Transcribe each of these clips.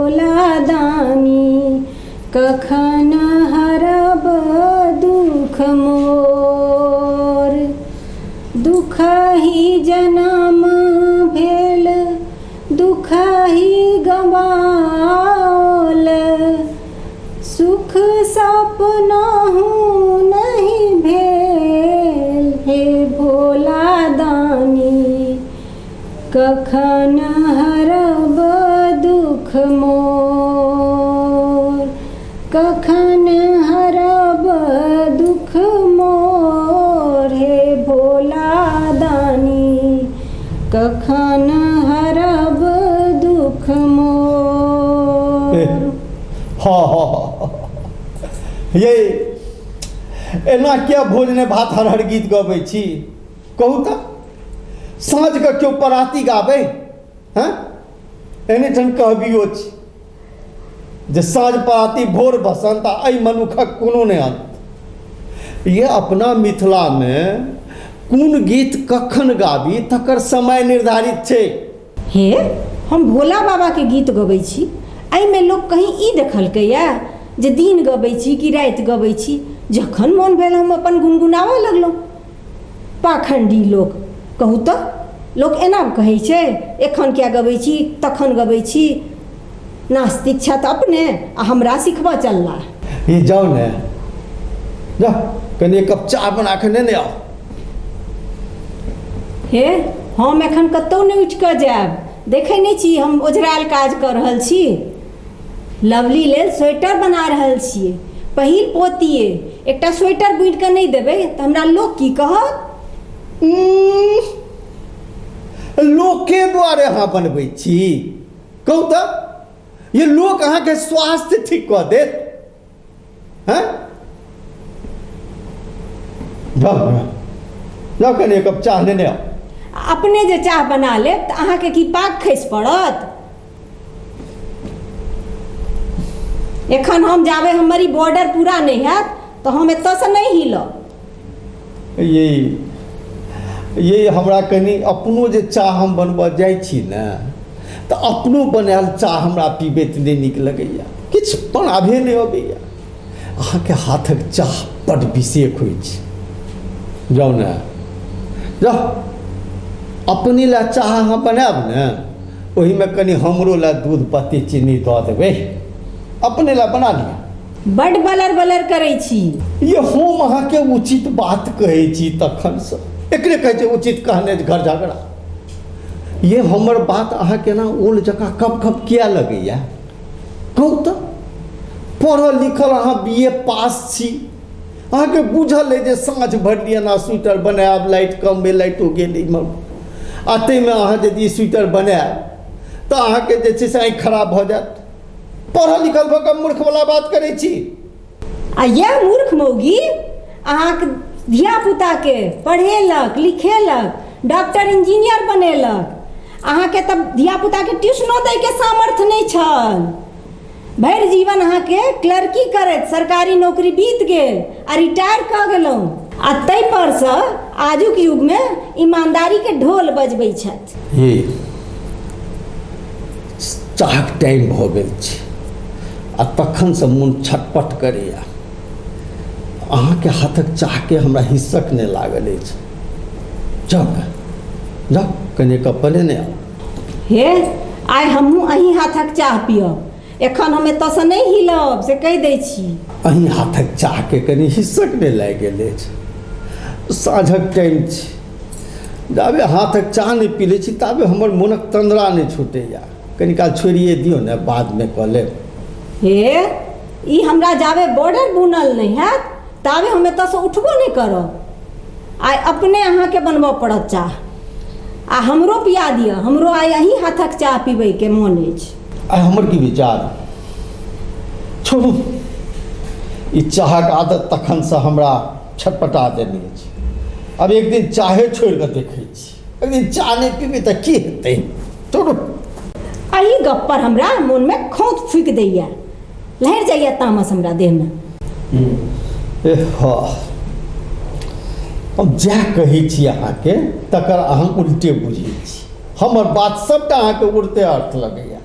भोला दानी कखन हरब दुख मोर। दुख ही जनम भेल दुख ही गवाओल, सुख सपनहुँ नहि भेल हे भोला दानी कखन हरब दुख मोर, कखन हरब दुख मोर हे भोला दानी कखन हरब दुख मोर। हाँ हाँ हाँ ये एना किया भोजने भात हर हर गीत गबै छी? कहू तऽ, साँझके केओ पराती गाबै? हँ, एहने ठाम कहबियो छै जे साँझ पराती भोर बसंत आ एहि मनुखक कोनो नहि अंत। ये अपना मिथिलामे कोन गीत कखन गाबी तकर समय निर्धारित छै। हे, हम भोला बाबाके गीत गबै छी, एहिमे लोक कहीं ई देखलकैए जे दिन गबै छी कि राति गबै छी? जखन मोन भेल हम अपन गुनगुनाबऽ लगलहुँ। पाखण्डी लोक, कहू तऽ लोक एना कहै छै एखन किया गबै छी तखन गबै छी? नास्तिक छथि अपने आ हमरा सिखबऽ चलला। ई जाउ ने, जाउ कनि एक कप चाह बना कऽ नेने आउ। हे, हम एखन कतहु नहि उठि कऽ जायब। देखै नहि छी हम ओझरायल काज कऽ रहल छी? लवली लेल स्वेटर बना रहल छियै, पहिल पोतिए, एकटा स्वेटर बुनि कऽ नहि देबै तऽ हमरा लोक की कहत? लोके दुआरे अहाँ बनबै छी? कहू तऽ, ये लोक अहाँके स्वास्थ्य ठीक कऽ देत? हैं, जाउ ने, जाउ कनि एक कप चाह लेने आउ। अपने जे चाह बना लेब तऽ अहाँके की पाग खसि पड़त? एखन हम जाबे हमर ई बॉर्डर पूरा नहि हैत तऽ हम एतऽसँ नहि हिलब। ये हमरा कनि अपनो जे चाह हम बनबऽ जाइ छी ने तऽ अपनो बनायल चाह हमरा पीबैत नहि नीक लगैए, किछु बनाबे नहि अबैए। अहाँके हाथक चाह बड्ड विशेष होइ छै। जाउ ने, जाउ, अपने लए चाह अहाँ बनायब ने, ओहिमे कनि हमरो लए दूध पत्ती चीनी दऽ देबै। अपने लए बना लिअ। बड्ड बलर बलर करै छी। ये हम अहाँके उचित बात कहै छी तखनसँ। एकरे कहै छै उचित कहने घर झगड़ा। ये हमर बात अहाँ केना ओल जकाँ कप कप किया लगैया, कहू तऽ? पढ़ल लिखल अहाँ बी ए पास छी, अहाँके बुझल अइ जे साँझ भरि एना स्वेटर बनायब, लाइट कम भेल, लाइटो गेल एहिमे, आ ताहिमे अहाँ यदि स्वेटर बनायब तऽ अहाँके जे छै से आँखि खराब भऽ जायत। पढ़ल लिखल भऽ कऽ मूर्खवला बात करै छी। आ यह मूर्ख मौगी अहाँके धियापुताके पढ़ेलक लिखेलक, डॉक्टर इंजीनियर बनेलक। अहाँके तऽ धियापुताके ट्यूशनो दैके सामर्थ्य नहि छल। भरि जीवन अहाँके क्लर्की करैत सरकारी नौकरी बीत गेल आ रिटायर कऽ गेलहुँ, आ ताहि परसँ आजुक युगमे ईमानदारीके ढोल बजबै छथि। हे, चाहक टाइम भऽ गेल छै आ तखनसँ मोन छटपट करैए। अहाँके हाथक चाहके हमरा हिस्सक नहि लागल अछि। जाउ ने, जाउ कनि कप बनेने आउ। हे, आइ हमहूँ अहीं हाथक चाह पियब। एखन हम एतऽसँ नहि हिलब से कहि दै छी। अहीं हाथक चाहके कनि हिस्सक नहि लागि गेल अछि। साँझक टाइम छै, जाबे हाथक चाह नहि पी लै छी ताबे हमर मोनक तन्द्रा नहि छूटैए। कनि काल छोड़िए दियौ ने, बादमे कऽ लेब। हे, ई हमरा जाबे बॉर्डर बुनल नहि हैत ताबे हम एतऽसँ उठबो नहि करब। आइ अपने अहाँके बनबऽ पड़त चाह, आ हमरो पिया दिअ। हमरो आइ अहीं हाथक चाह पीबैके मोन अछि। आइ हमर की विचार, छोड़ू ई चाहक आदत तखनसँ हमरा छटपटा देने अछि। आब एक दिन चाहे छोड़ि कऽ देखै छी, एक दिन चाह नहि पीबै तऽ की हेतै? छोड़ू। एहि गप पर हमरा मोनमे खौंत फूकि दैया, लहरि जाइया तामस हमरा देहमे। एह, हम जएह कहै छी अहाँके तकर अहाँ उल्टे बुझै छी। हमर बात सभटा अहाँके उल्टे अर्थ लगैया।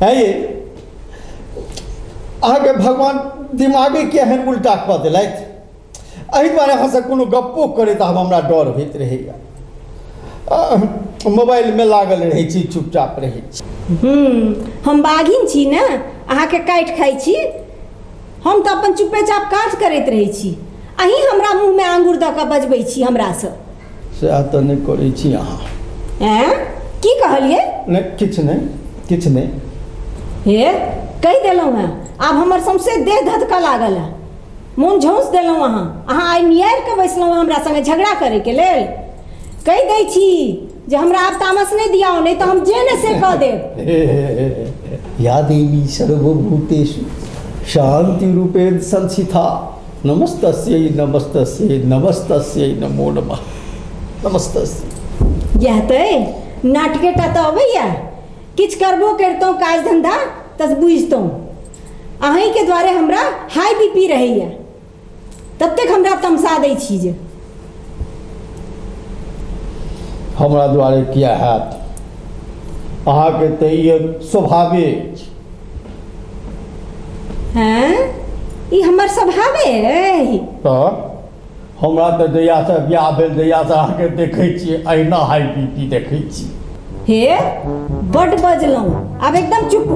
है ये, अहाँके भगवान दिमागे केहन उल्टा कऽ देलथि। एहि दुआरे अहाँसँ कोनो गप्पो करैत आब हमरा डर होइत रहैए। मोबाइलमे लागल रहै छी, चुपचाप रहै छी। हम बाघिन छी ने, अहाँके काटि खाइ छी। हम तऽ अपन चुपेचाप काज करैत रहै छी, अहीं हमरा मुँहमे आङ्गुर दऽ कऽ बजबै छी हमरासँ। सएह तऽ नहि करै छी अहाँ। ऐं, की कहलियै? नहि, किछु नहि, किछु नहि। हे, कहि देलहुँ हेँ, आब हमर सौंसे देह धधकऽ लागल हँ। मोन झौंस देलहुँ अहाँ। अहाँ आइ नियारि कऽ बैसलहुँ हमरा सङ्गे झगड़ा करैके लेल। कहि दै छी जे हमरा आब तामस नहि दियाउ, नहि तऽ हम जे ने से कऽ देब। या देवी सर्वभूतेषु शांति रूपेण संस्थिता, नमस्तस्यै नमस्तस्यै नमस्तस्यै नमो नमः, नमस्तस्यै। इएह तऽ नाटकेटा तऽ अबैया, किछु करबो करितहुँ काज धन्धा तऽ बुझितहुँ। अहीँके द्वारे हमरा हाई बी पी रहैया, ततेक हमरा तमसा दै छी जे। हमरा द्वारे किया हैत? अहाँके तऽ ई स्वभावे अछि। हैं, ई हमर स्वभावे अइ? तऽ हमरा तऽ जहियासँ बियाह भेल, जहियासँ अहाँके देखै छियै, अहिना हाई बी पी देखै छी। हे, बड्ड बजलहुँ, आब एकदम चुप।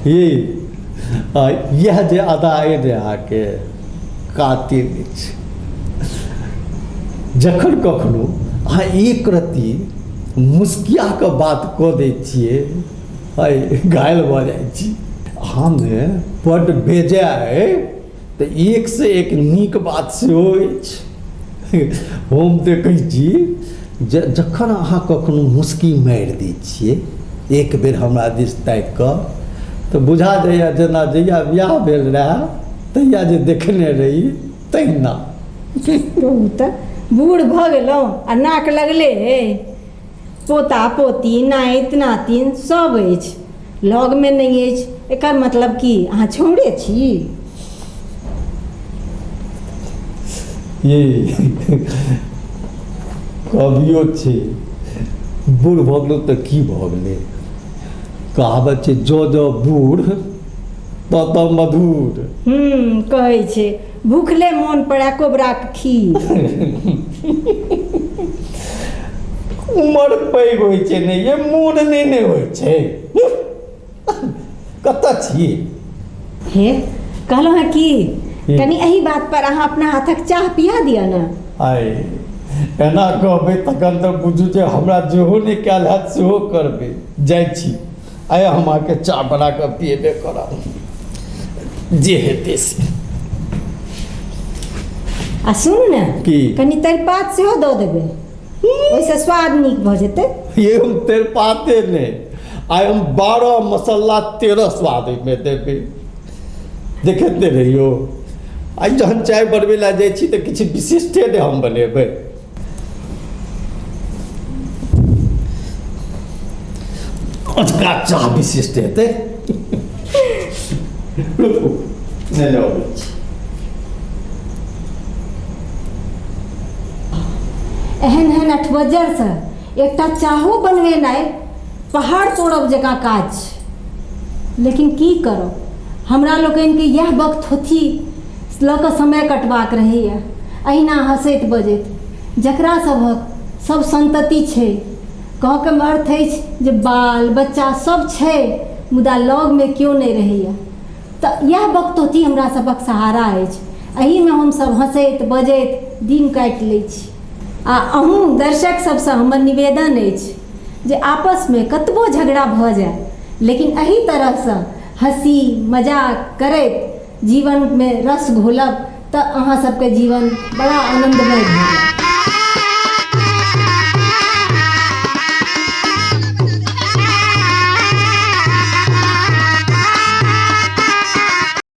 ये इएह जे अदा अइ ने अहाँके, कातिल अछि। जखन कखनो अहाँ एक रत्ती मुस्किया कऽ बात कऽ दै छियै, अइ घायल भऽ जाइ छी। अहाँमे बड्ड बेजाय अइ तऽ एकसँ एक नीक बात सेहो अछि। हम देखै छी जे जखन अहाँ कखनो मुस्की मारि दै छियै एक बेर हमरा दिस ताकि कऽ, तऽ बुझा जाइए जेना जहिया बियाह भेल रहए तहिया जे देखने रही तहिना। कहू तऽ, बूढ़ भऽ गेलहुँ आ नाक लगले अइ। पोता पोती नाति नातिन सब अछि, लगमे नहि अछि, एकर मतलब की अहाँ छौड़े छी? ये कहबियो छै, बूढ़ भऽ गेलहुँ तऽ की भऽ गेलै? कहावत छै, जँ जँ बूढ़ तँ तँ मधुर। कहै छै भूखले मोन पड़ै कोबराक खीर। उमर पैघ होइ छै ने ये, मोन नहि ने होइ छै। कतऽ छी? हे, कहलहुँ हेँ कि कनि एहि बात पर अहाँ अपना हाथक चाह पिया दिअ ने। आइ एना कहबै तखन तऽ बुझू जे हमरा जेहो नहि कयल हैत सेहो करबै। जाइ छी, आइ हम अहाँके चाह बना कऽ पिएबे करब, जे हेतै से। आ सुनू ने। की? कनि तेजपात सेहो दऽ देबै, ओहिसँ स्वाद नीक भऽ जेतै। ये हम तेजपाते नहि, आइ हम 12 मसाला 13 स्वाद ओहिमे देबै, देखैत नहि रहियौ। आइ जहन चाय बनबै लए जाइ छी तऽ किछु विशिष्टे नहि हम बनेबै। अजुका चाह विशिष्ट हेतै। रुकू, नहि अबै छी। एहन एहन अठबज्जरसँ एकटा चाहो बनबेनाइ पहाड़ तोड़ब जकाँ काज छै, लेकिन की करब, हमरा लोकनिके इएह वक्त होथी लऽ कऽ समय कटबाक रहैए, अहिना हँसैत बजैत। जकरा सभक सब सन्तति छै, कहऽके अर्थ अछि जे बाल बच्चा सब छै, मुदा लगमे केओ नहि रहैए, तऽ इएह बकतोती हमरा सभक सहारा अछि। एहिमे हमसभ हँसैत बजैत दिन काटि लै छी। आ अहूँ दर्शक सभसँ हमर निवेदन अछि जे आपसमे कतबो झगड़ा भऽ जाय, लेकिन एहि तरहसँ हँसी मजाक करैत जीवनमे रस घोलब तऽ अहाँ सबके जीवन बड़ा आनन्दमय भऽ जायत।